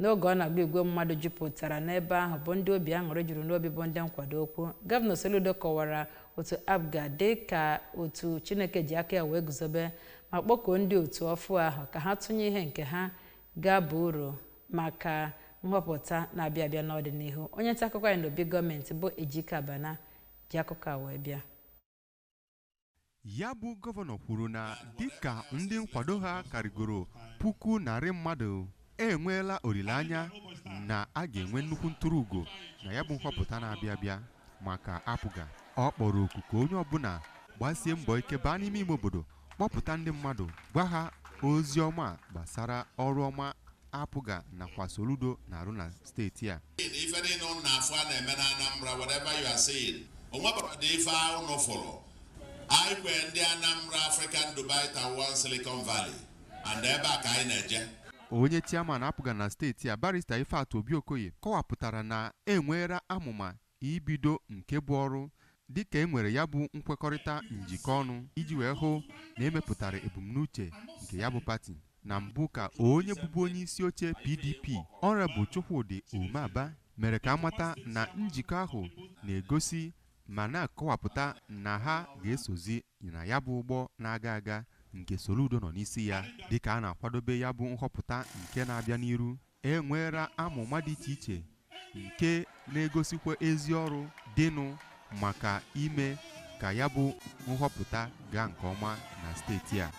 N'oge ọ na-agwa igwe mmadụ jupụtara n'ebe ahụ bụ ndị obi aṅụrị juru n'obi bụ ndị nkwado okwu, Gọvanọ Soludo kọwara otu APGA dị ka otu Chineke ji aka ya wee guzobe, ma kpọkuo ndị otu ọfụ ahụ ka ha tụnye ihe nke ha ga-aba uru maka nhọpụta na-abịa abịa n'ọdịnihu. Onye nta akụkọ anyị n'obi gọọmenti bụ Ejike Abana ji akụkọ a wee bịa. Ya bụ gọvanọ kwuru na dịka ndị nkwado ha karịgoro 100,000 mmadụ, enweela olileanya na a ga-enwe nnukwu ntụrụugo na ya bụ nhọpụta na-abịa abịa maka APGA. Ọ kpọrọ oku ka onye ọbụla gbasie mbọ ike baa n'ime ime obodo, kpọpụta ndị mmadụ, gwa ha ozi ọma gbasara ọrụ ọma APGA nakwa Soludo na-arụ na steeti a. Ife niile unu na-afụ a na-eme na Anambra, whatever you are saying, onwebara dị ife unu fụrụ. Anyị kwe ndị Anambra African Dubai, Taiwan, Silicon Valley, and ebe a ka anyị na-eje. Onye chairman APGA na steeti a, Barrister Ifeatụ Obi Okoye, kọwapụtara na enweela amụma ibido nke bụ ọrụ dịka e nwere ya bụ nkwekọrịta njikọ ọnụ iji wee hụ na emepụtara ebumnuche nke ya bụ pati. Na mbụ ka onye bụbu onye isi oche PDP, Honorable Chukwudi Umeaba, mere ka amata na njikọ ahụ na-egosi ma na-akọwapụta na ha ga-esozi na ya bụ ụgbọ na-aga aga nke Soludo nọ n'isi ya. Dịka a na-akwadobe ya bụ nhọpụta nke na-abịa n'iru, enweela amụma dị iche iche nke na-egosikwa ezi ọrụ dịnụ maka ime ka ya bụ nhọpụta gaa nke ọma na steeti a.